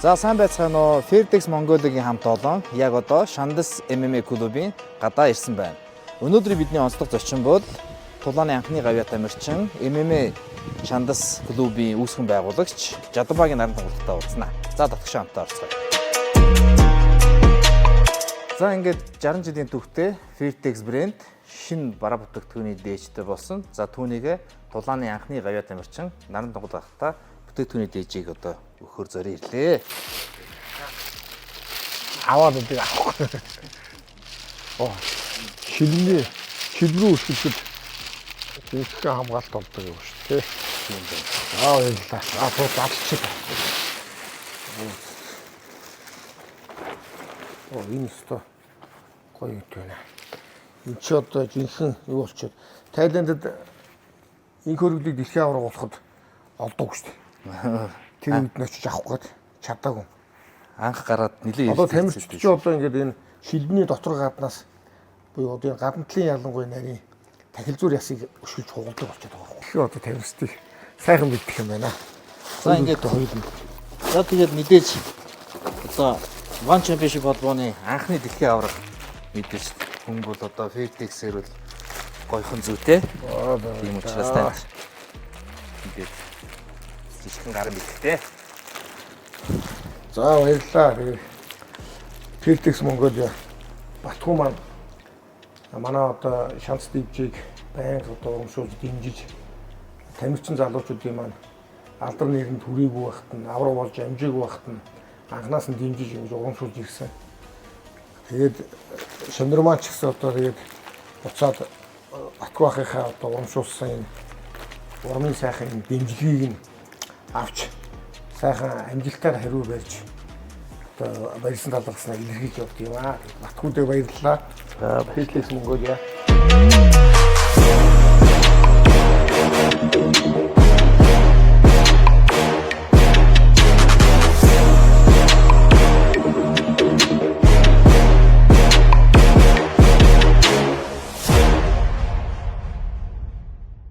За, сайн байцгаана уу? Fairtex Mongolia-гийн хамт олон яг одоо Шандас MMA клубын гадаа ирсэн байна. Өнөөдөр бидний онцлог зочин бол тулааны анхны гавьяат тамирчин, MMA Шандас клубын үүсгэн байгуулагч Жадабагийн Наран Тунгалгатай уулзнаа. За, дотгошоо хамтаа орцгоё. За, ингээд 60 жилийн түүхтэй Fairtex брэнд шинэ бараа бүтээгдэхүүний дээжтэй болсон. За, түүнийг тулааны анхны гавьяат тамирчин Наран Тунгалгатай бүтээгдэхүүний дээжийг одоо өгөхөөр зорио ирлээ. Аваад өдийг авахгүй. Оо. Шилний шил рүү өсгөхөд жинхэнэ хамгаалалт болдог юм шүү дээ. Тийм байна. Аа, баярлалаа. Аа, боо задлчих. Оо, энэ өстой гоё юм байна. Энд чи одоо жинхэнэ юу болчиход Тайландд инх хөрөглийг дэлхийн аварга болоход олдоогүй шүү дээ. Тэр үед нь очиж авах гээд чадаагүй. Анх гараад нэлээд Одоо тамирчид чи одоо ингээд энэ шилбэний дотор гаднаас буюу одоо энэ гадна талын ялангуяа нарийн тахил зүр ясыг өшгөж хугалдаг болчиход байгаа байхгүй. Тэгэхээр одоо тамирчдыг сайхан бэлдэх юм байна. За, ингээд хоёул. За, тэгээд мэдээж одоо One Championship холбооны анхны дэлхийн аварга мэдээж хүн бол одоо Fairtex-ээр бол гоёхон зүйтэй. Тийм учраас танд мэдээж жижигхэн гарын бэлтгэтэй. За, баярлалаа. Тэгээд Fairtex Mongolia Батхүү маань манай одоо Шанц дивжийг байнга одоо урамшуулж дэмжиж, тамирчин залуучуудын маань алдар нэрэнд хүрээгүй байхад нь, авраг болж амжаагүй байхад нь анханаас нь дэмжиж, ингэж урамшуулж ирсэн. Тэгээд Шамнар маань ч гэсэн одоо тэгээд буцаад Батгүй ахынхаа одоо урамшуулсан энэ урмын сайхан энэ дэмжлэгийг нь авч, сайхан амжилтаар хариу барьж, одоо барьсан талархснаа илэрхийлж явд юм аа. Батгүүдээ баярлалаа. Fairtex Mongolia.